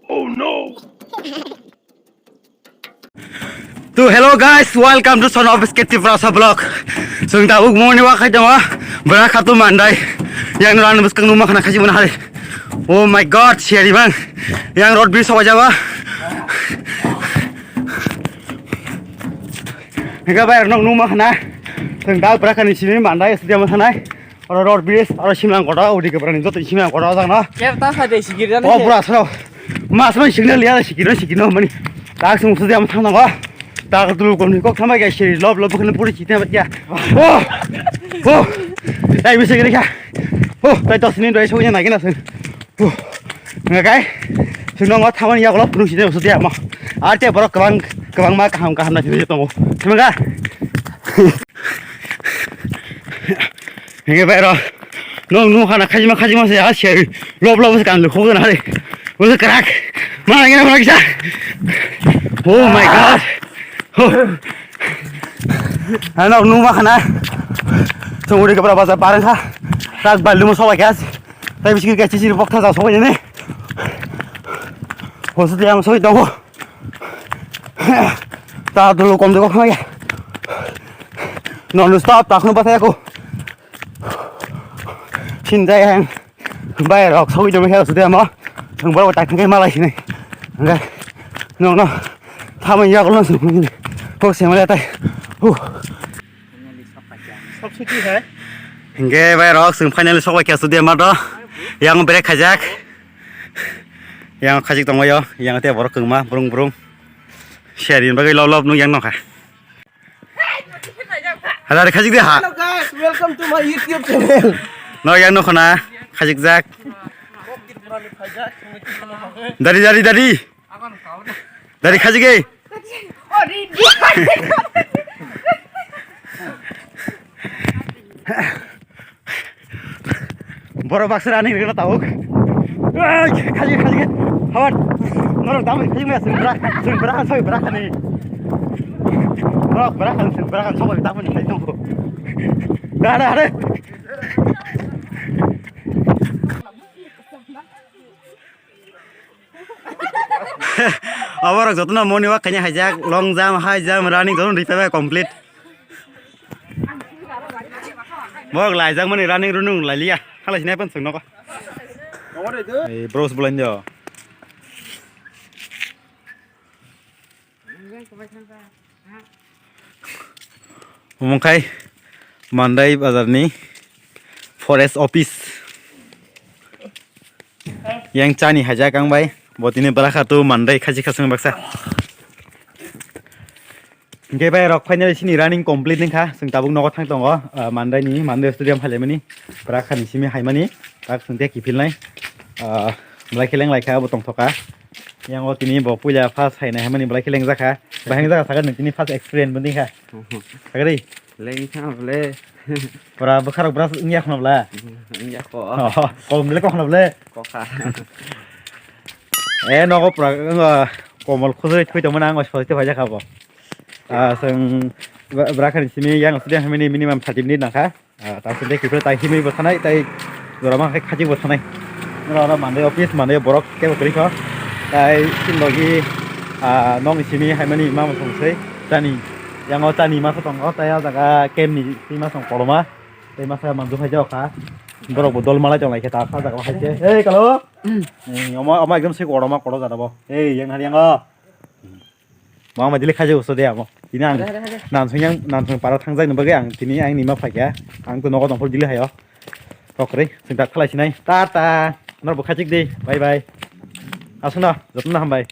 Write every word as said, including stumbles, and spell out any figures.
Oh no! To hello guys, welcome to Son of Biscuit Tiprasa vlog. Chwng tabuk moni wa khai tama, bra khatu mandai. Yang ran bwskang numa khana khaji mana hari. Oh my god, siari bang. Yang road bridge sokha jaba. Hingga bayar nok numa khana. Chwng tabuk bra khani simi mandai, sedia ma thanai. Oro road bridge, oro simang kotor, udi ke berani joto simang kotor jang na. Ker ta sa de sigir jani. Oh, pura sero. Mas man signal ya, sigir, sigir no mani. Tak sung sudi am thang na. Tak dulu kon kok sama ga siri, lob, lob, kan puri chite bat ya. Oh. Oh. Tai bisa kiri kha. Oh, tai dos ni doi so ya na gina sung. Oh. Ngakai. Sung no thamani ya lob, puri chite sudi am. Arte borok kwbang, kwbang ma kaham, kaham na chite tongo. Simanga. Hingke bai ro. Nong nung khana khajima khajima se a se. Lob lob se kan lu khogna re. Bo se krak. Ma ngena ma kisa. Oh my god. Oh. Ano nung ma khana. Songuri ke bara baza barang kha. Rak balu mo soba gas. Tai biskit ke chichir bok tha soba ne. Hosu te am soi tongo. Ta dulu kom de kok ya. Non stop tak no bataya ko. Sin jai hang. Bai rok soi dong he su de mo. Thang baro tak thang ma lai sini. Enggak. No no. Tama ya ko non su. Kok se ma tai. Huh. Sab suti hai. Hingke bai rok sing finally sok bai kya su de ma do. Yang brek khajak. Yang khajik tongbaio, yang te borok kwngma, brung brung. Sharing bagwi lob lob nuk yang nokha. Hadar khajik de ha. Hello guys, welcome to my YouTube channel. No yang nokha na, khajik jak. Dari, dari, dari. Dari khajik e. Borok baksa ani rwgwno tabuk. Ai, khaji, khaji. Hawat. Norok dam khaji maya sung bra, sung bra, soi bra khani. Norok bra khan, sung bra khan, soi dam ni khai tong. Dare, dare. Aborok jotono moni wak kanya haijak, long jump, high jump, running jotono ripai bai complete. Borok laijak mani running runung lailiya. Halai sinai pan sung nogo. Ei, bros bulain jo. Omo khai Mandai bazar ni forest office. Yang chani haijak ang bai. Bo tini bwrakha tu Mandai khaji khasung baksa. Hingke bai rok finally sini running complete wngkha. Chwng tabuk nogo thang tongo, ah, Mandai ni, Mandai stadium phailaimani. Bwrakha ni simi haimani. Tak chwng tei kiphilnai. Ah, belai khe lenglaikha, bo tongthokha. Yang o tini bo puila first hainai haimani belai khe lengjakha. Bahai wngjakha sakha nwng tini first experience bo wngkha. Sakha di? Lengkha bole. Pura bwkharok bwrach wngya khwna bwla? Wngya kho. Oh, kom le kok khwna bwle? Kokha. Eh, nogo pura, wng, komol khujui thui tongmani ang soi tei phaijak kha bo. Ah, chwng bra-, bwrakha ni simi yang student hamani minimum thirty minute nangkha. Ah, ta sinde kipre tai himui bo thanai, tai jora ma khai khaji bo thanai. Ora ora Mandai office, Mandai borok kebo kwrwi kho. Tai sin logi, ah, nokni simi haimani ma mosong sei. Chani, yang o chani masa tongo, tai o jaga camp ni simi masong koloma. Tai masa manju phai jao kha. Borok bo dol malai tong lai khe ta kha jaga hai se. Ei, kalo. Ei, omo, omo ekdom se koroma koro jada bo. Ei, yang hari yang o. Bo ang bai dili khaijak uso de amo. Tini ang Hade, hade, hade. Nansong yang, nansong para thangjak ni bagwi ang tini ang nima phaikha. Ang to nogo tongphuru dili hayo. Kokri, sing tak khalai sinai. Tata. Nor bo khaijak di. Bye bye. Aswkno, jotono hambai.